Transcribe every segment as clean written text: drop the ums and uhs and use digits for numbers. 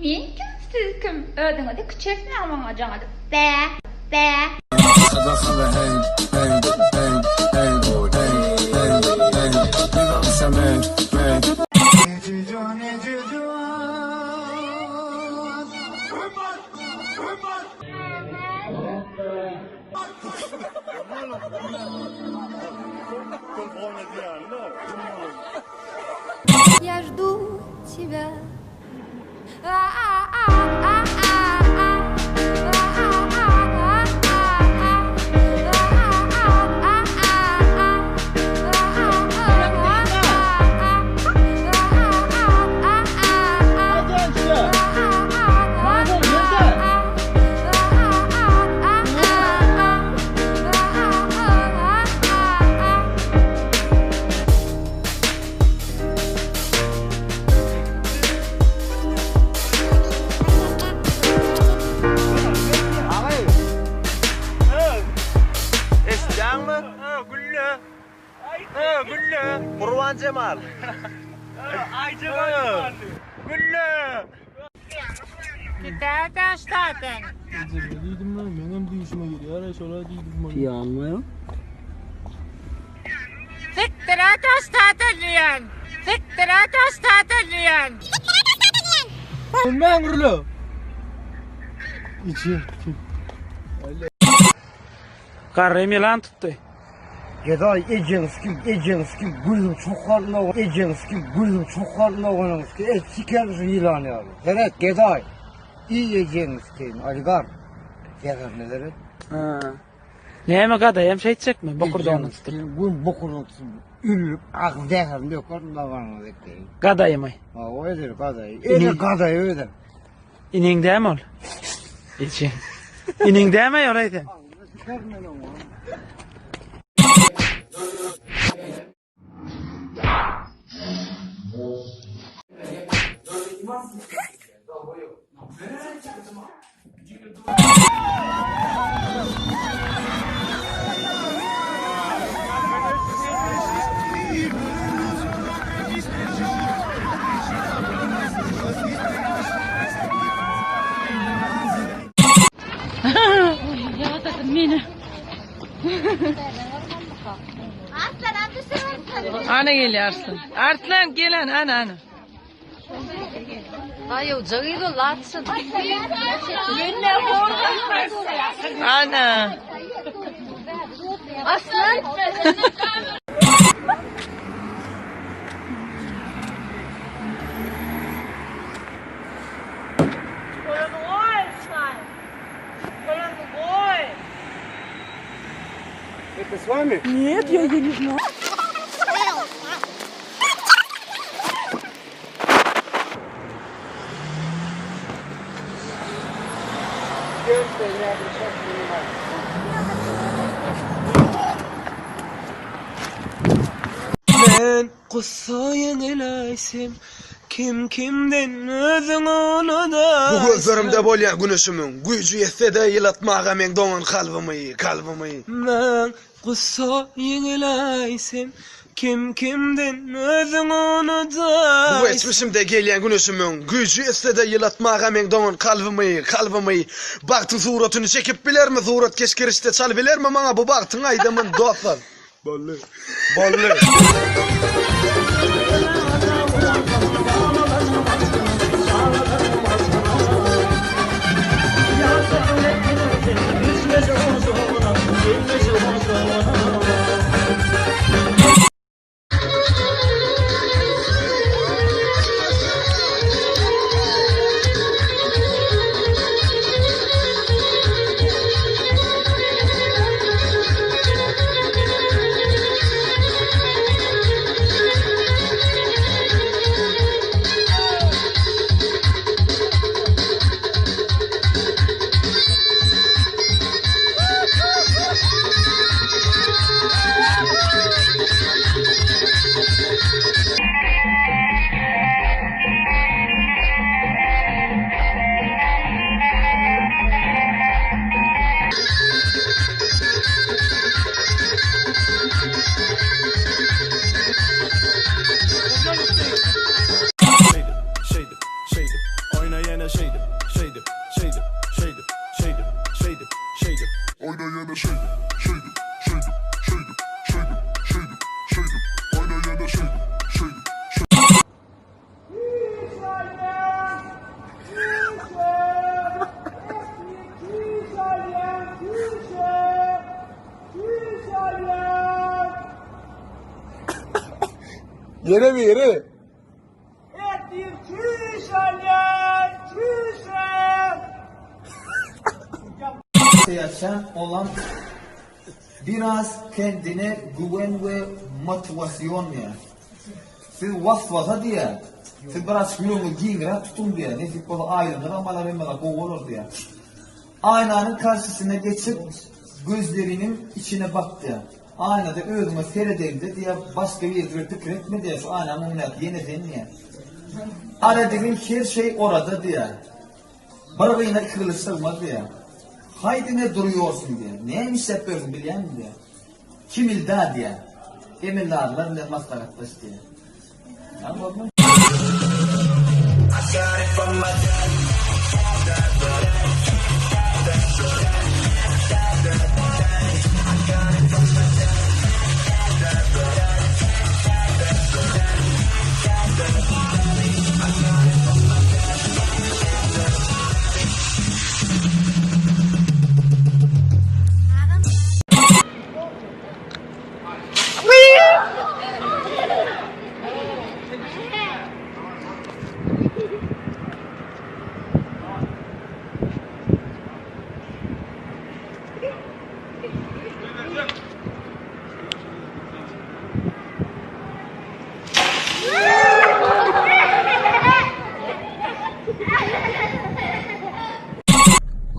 Men kim siz kim özüňizi kiçeltmäň maňa jaň edip bä bä. Я жду тебя. Eşidýäňmi? Gülle. Gülle. Gurban Jemal. Aýjemal. Gülle. Diýdim lan, meňem düýşüme girýär, şola diýdim. Piýanmy? Men gürle. İçi. Garry ýylan tutdy. Gedaý ejeňiz kim, ejeňiz kim, gözüň çokaryna, ejeňiz kim, gözüň çokaryna onuň et siker şu ýylan ýaly. Seret gedaý. Iý ejeňiz kim, oligarh. Zäherine seret. Ha. Näme gadaýam şeýtjekmi? Bokurdagyny tutup. Gün bokurdagyny tutup. Ülüp agyz zäherini döker dabagyňa bekleýin. Gadaýmy? Ha, o eder gadaý. Eder gadaý öder. Ineň dämi ol? Eje. Ineň dämi ol eýsem? Ana gelýär Arslan. Arslan gel ana ana ana. Ana. Men gussa ýeňiläýsem, kim kimden özüň unudaýsam. Bu gözlerimde bolýan güneşimiň güýji ýetse-de ýylatmaga meň doňan kalbymy, kalbymy. Men gussa ýeňiläýsem, kim kimden özüň unudaýsam. Bu geçmişimde gelýän güneşimiň güýji ýetse-de ýylatmaga meň doňan kalbymy, kalbymy. Bagtyň suratyny çekip bilermi suratkeş kirişde çal bilermi maňa bu bagtyň aýdymyn dostlar. Boldy. Boldy. Oýna ýene şeýdip, şeýdip, şeýdip, şeýdip, şeýdip, şeýdip, şeýdip. Oýna ýene şeýdip, şeýdip, şeýdip, şeýdip, şeýdip, şeýdip, şeýdip. Oýna ýene şeýdip, şeýdip, şeýdip. Ýene biri. Yaşa olan biraz kendine güven we motiwasyon diýýär. Siz was-wasa diýýär. Siz biraz ýüregiňizi giňräk tutuň diýýär. Nesip bolsa aýlygyňyzam alar hemme zat gowy bolar diýýär. Aýnanyň garşysyna geçip gözleriniň içine bak diýýär. Aýnada özüňe seredeňde diýýär, başga biri bilen pikir etme diýýär, şu aýnanyň öňündäki ýene sen diýýär. Aradigin her şeý orada diýýär. Bir gyna iki gylyç sygmaz diýýär. Haý diňe durýorsuň diýýär. Näme işläp ýörsüň bilýäňmi diýýär. Kim ilda diýýär. Emeldarlar bilen maslahatlaş diýýär.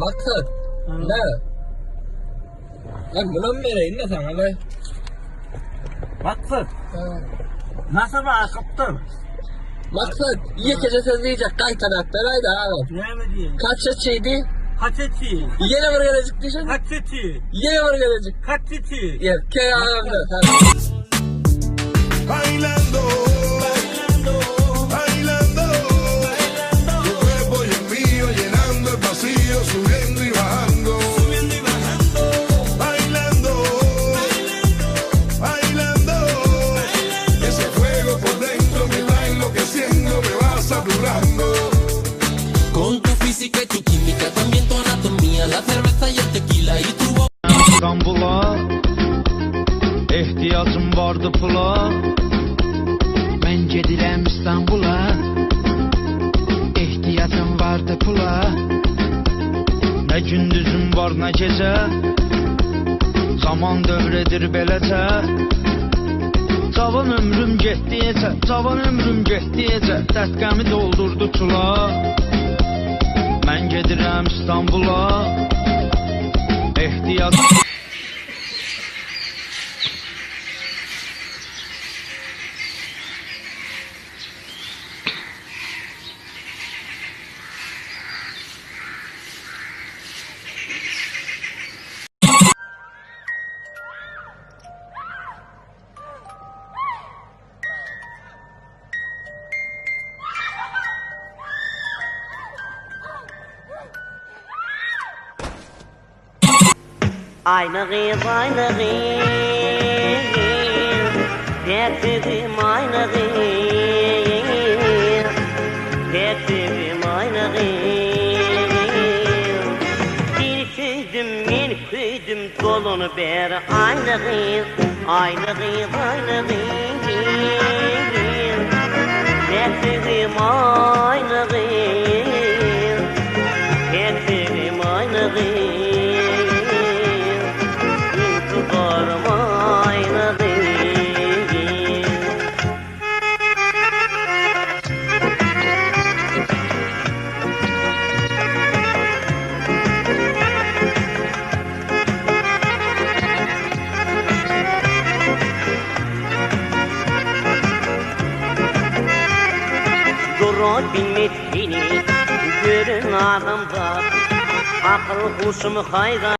Maksat, ne? Lan bunam bereýin-de saňa le. Maksat. Nasıl akypdyr? Maksat, ýekeje söz diýjek, gaýtalap beräýdä agam. Näme diýeýin? Kaçeçidi? Kaçeçi. Ýene bir gezejik diýşen. Kaçeçi. Ýene bir gezejik. Kaçeçi. Erkek agamda. Bailando, bailando, bailando. Tu cuerpo y el mío llenando el vacío, subiendo y bajando. Subiendo y bajando. Bailando, bailando. Ese fuego por dentro me va enloqueciendo, me va saturando. Con tu física y tu química, también tu anatomía, la cerveza y el tequila y tu voz. İstanbula Ehtiyacım vardı pula Mən gedirəm İstanbula Ehtiyacım vardı pula Nə gündüzüm var nə gecə Zaman dövr edir beləcə Cavan ömrüm getdi ecə Cavan ömrüm getdi ecə Dərd qəmi doldurdu çula Mən gedirəm İstanbula Ehtiyac Aýna gyz, aýna gyz, Pek söýgüm aýna gyz, Pek söýgüm aýna gyz. Seni söýdüm, men köýdüm, Dolany ber aýna gyz, Aýna gyz, aýna gyz, Pek söýgüm aýna gyz, Pek söýgüm aýna gyz. Intizaryma aýna gyz. Dura bilmez seni gören adamzat, Akyl-huşum haýran.